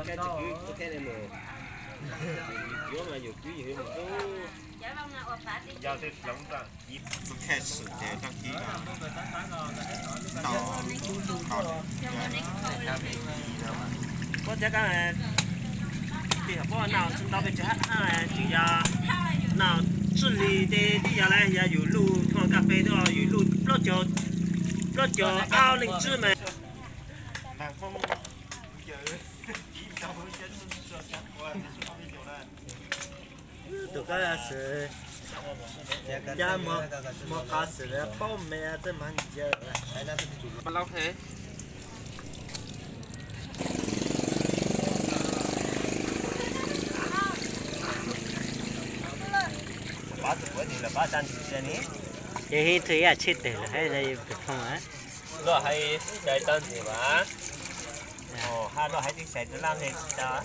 开始，开始，开始。 Koj thiab koj, tim pab noj tsis ntau pes tsawg hab, tsis yog noj tswj li tes twb yog lawm, yog yus luj thoj kas fes twb yus luj plaub caug, plaub caug ob leej tswb mas. Tus koj xwm, cab muag qhov xwm paub me tej mas ntsia. Ces hib thwj ib tsheb tes lawm hab, pem thooj a. Luaj hais xaiv tau ntxiv mas, hab luaj hais twb xaiv tus laj me tsis tau.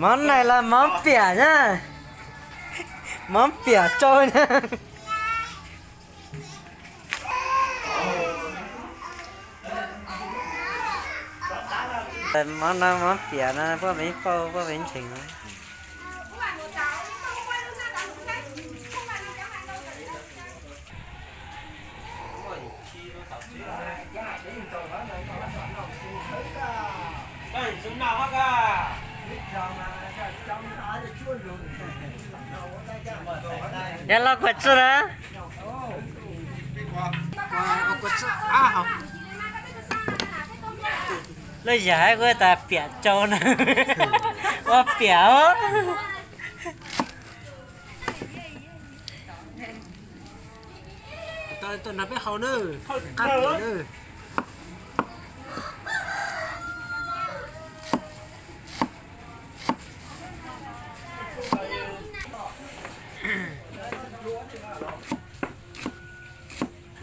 Mov nais los mov piam na, mov piam tsau na. Mov no mov piam no, poj pem pauj poj pem ntseeg. Yog los kuv tsi lawm. Lub zam hais kuv tas piam tsau na. Ua piam os. Tuaj nrog peb haus na, qab piam na.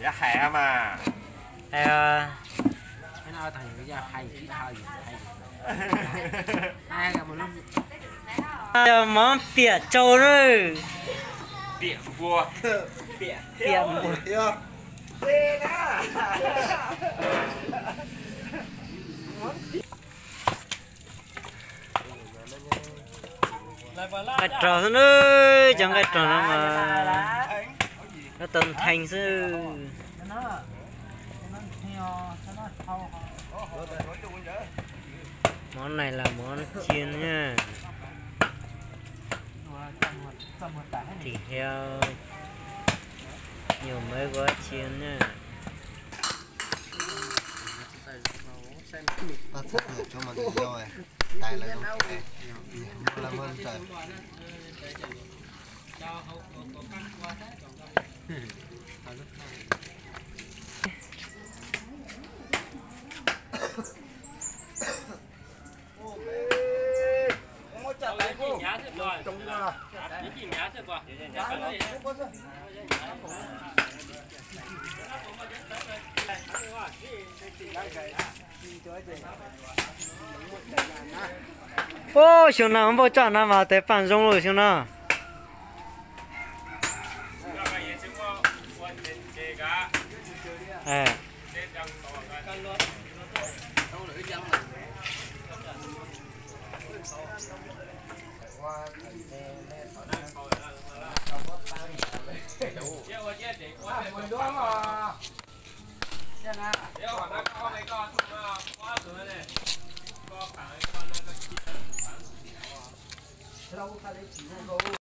Yuav hais mas. Mov piam tsau na. Piam npua. Piam npua. Nqaij rog xwb na, cov nqaij rog no mas nyob tau ntheev xwb. Mov nais los mov cia na. Tim hiab nyuam maiv kuv cia na. Ub, xyoo no npauj coj no mas tes paaj zoo lawm xyoo no.